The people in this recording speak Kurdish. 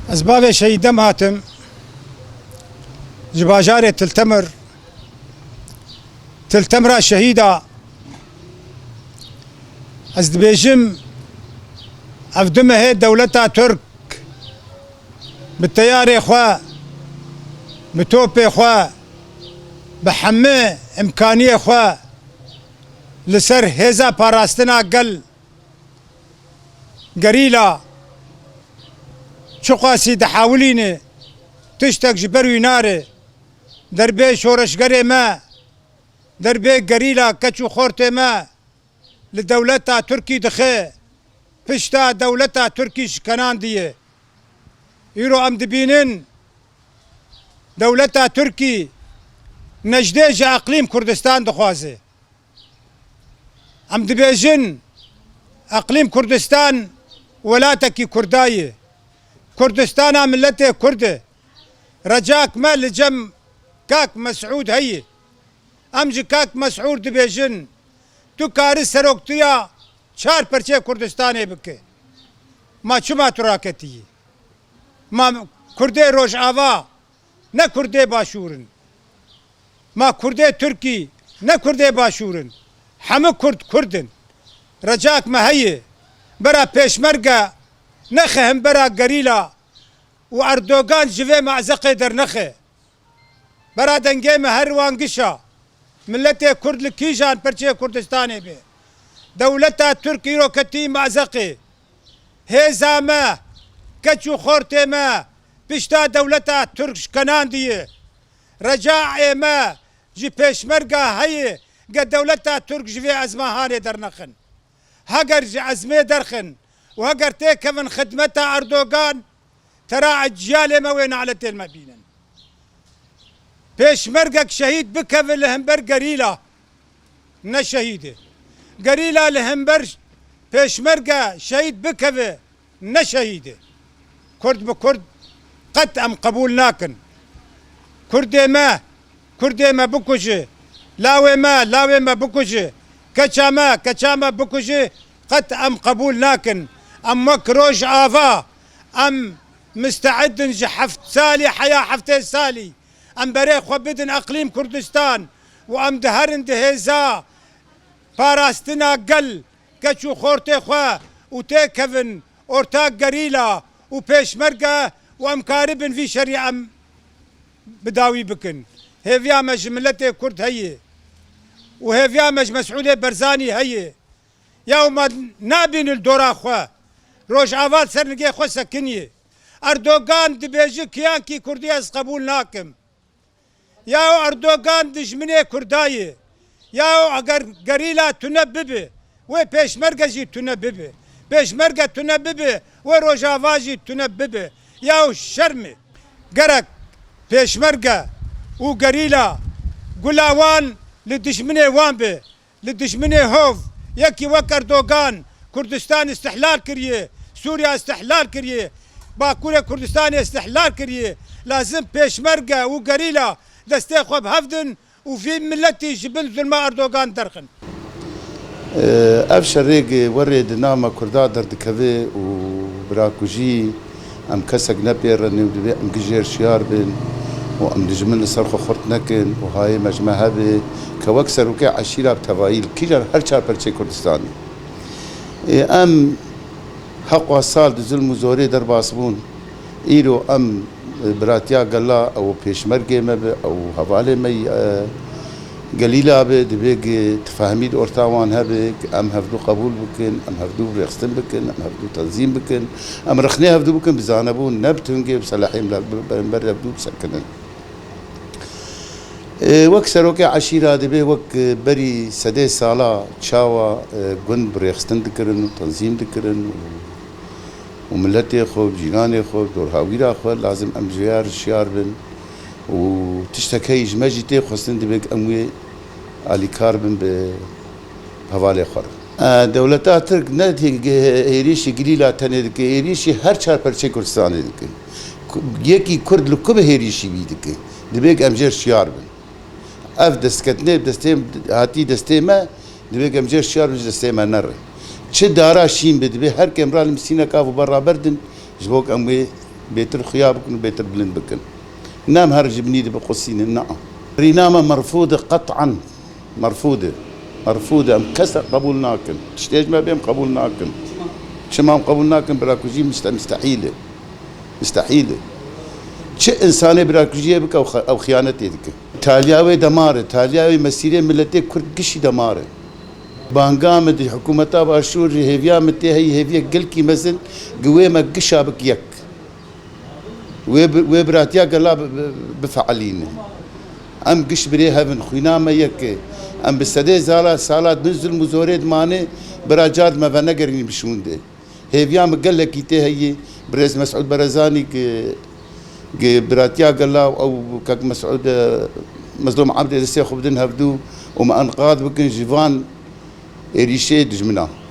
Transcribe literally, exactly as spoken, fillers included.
Ez bavê şehîdem hatim, ji bajarê Tiltemir, Tiltemira şehîda. Ez dibêjim, ev du mehê dewleta Tirk bi teyarê xwe, bi topê xwe, bi hemî imkaniyê xwe li ser hêza parastina gel, gerîla, çiqasî dihewilîne, tiştek ji ber wî nare. Derbê şoreşgerê me, derbê gerîla, keç û xortê me li dewleta Tirkî dixe, pişta dewleta Tirkî şikenan diye. Îro em dibînin, dewleta Tirkî nejdê ji Eqlîm Kurdistan dixwaze. Em dibêjin, Eqlîm Kurdistan welatekî Kurda ye. Kurdistana miletê Kurd e. Recak me li cem Kak Mesûd heye. Em ji Kak Mesûd dibêjin, tu karî seroktiya çar perçê Kurdistanê bike. Ma çima tu raketiyî? Ma Kurdê Rojava ne Kurdê Başûr in. Ma Kurdê Tirkî ne Kurdê Başûr in. Hemû Kurd Kurd in. Recak me heye. Bera pêşmerge nexe hembera gerîla û Erdogan ji vê mezeqê dernexe. Bera dengê me her wan gişa. Miletê Kurd li kîjan perçê Kurdistanê be, dewleta Tirk îro ketî mezeqê. Hêza me, keç û xortê me pişta dewleta Tirk şikenan diye. Recaê me ji pêşmerga heye, ge dewleta Tirk ji vê ezmahanê dernexin. Heger ji ezmê derxin û heger têkevin xidmeta Erdogan, tera eciyalê me wê naletê li me bînin. Pêşmergek şehîd bikeve li hember gerîla, ne şehîd e. Gerîla li hember pêşmerge şehîd bikeve, ne şehîd e. Kurd bi Kurd qet em qebûl nakin. Kurdê me, Kurdê me bikuje, lawê me, lawê me bikuje, keça me, keça me bikuje, qet em qebûl nakin. Em wek Rojava, em misteid in ji heft salî heya heftê salî em berê xwe bidin Eqlîm Kurdistan û em diherin di hêza parastina gel, keç û xortê xwe û têkevin ortak gerîla û pêşmerge û em karibin vî şerî em bi dawî bikin. Hêviya me ji miletê Kurd heye û hêviya me ji Mesûdê Berzanî heye. Ya me nabînin li dora xwe. Rojava li ser nigê xwe sekiniye. Erdogan dibêje kiyankî Kurdî ez qebûl nakim. Ya Erdogan dijminê Kurda ye. Ya eger gerîla tune bibe, wê pêşmerge jî tune bibe. Pêşmerge tune bibe, wê Rojava jî tune bibe. Ya şerm e. Gerek pêşmerge û gerîla gula wan li dijminê wan be. Li dijminê hov, yekî wek Erdogan Kurdistan îstihlal kiriye, Sûriya îstihlal kiriye, Bakurê Kurdistanê îstihlal kiriye. Lazim pêşmerge û gerîla destê xwe bi hev din û vî miletî ji bin zulma Erdogan derxin. Ev şerê werê di nav me Kurda derdikeve û birakujî, em kesek nepêrine û divê em gijêr şiyar bin û em dijmin li ser xwe xurt nekin û hayê me ji me hebe ke wek serokê eşîra bi tevayî li kîjan her çar perçê Kurdistanê. Ê, em heqwa sal di zulm û zorê derbas bûn. Îro em, e, biratiya gela ew pêşmergê me be, ew hevalê me yî, e, gelîla be, divê ki tifahmî di orta wan hebe, ki em hevdû qebûl bikin, em hevdû rêxistin bikin, em hevdû tenzîm bikin, em rexnê hevdû bikin, bi zanebûn, ne bi tungê, bi selehê em li berimber hevdû bisekinin. Ê, wek serokê eşîra dibê wek, e, berî sedê sala çawa, e, gund bi rêxistin dikirin û tenzîm dikirin û, û miletê xwe, cîranê xwe, dorhawîra xwe lazim em ji ya re şiyar bin û tiştek heyî ji me jî tê xwestin dibê em wê alîkar bin bi hevalê xwe re. E, dewleta Tirk ne hê-, hêrîşî gilîla tenê dike, hêrîşî her çar perçê Kurdistanê dike. Ku-, yekî Kurd li ku bi hêrîşî wî dike? Dibê em jê re şiyar bin. Ev destketinê bi destê, hatî destê me, dibê em jê re şiyar bin, ji destê me nere. Çi dara şîn be, dibê her kêm ra li misînek av û ber raberdin, ji bo em wê Bêtir xuya bikin û bêtir bilind bikin. Ne em her ji binî de biqusînin, na. Rîna me merfûd e, qet'an. Merfûd e. Merfûd e. Em kese qebûl nakin. Tiştê ji me bê em qebûl nakin. Çima em qebûl nakin? Birakujî miste-, mistehîl e. Mistehîl e. Çi insanê birakujiyê bike, ew xe-, ew xiyanetê dike. Taliya wê demar e. Taliya wê mesîrê miletê Kurd gişî demar e. Banga min di hikûmeta Başûr jî hêviya min tê heyî, hêviyek gelkî mezin, gi wê me gişa bik yek. Wê bi-, wê biratiya gela bi-, bi-, bifeelîne. Em giş birê hev in, xwîna me yek e. Em bi sedê zala, sala bin zulm û zorê dimane, bira car di me venegerînî bi şûnde. Hêviya min gelekî tê heyî, birêz Mesûd Berezanî ki, ki biratiya gela û ew kek Mesûd, e, Mezlûm Ebdê destê xwe bidin hevdû û me enqad bikin ji van êrîşê dijmina.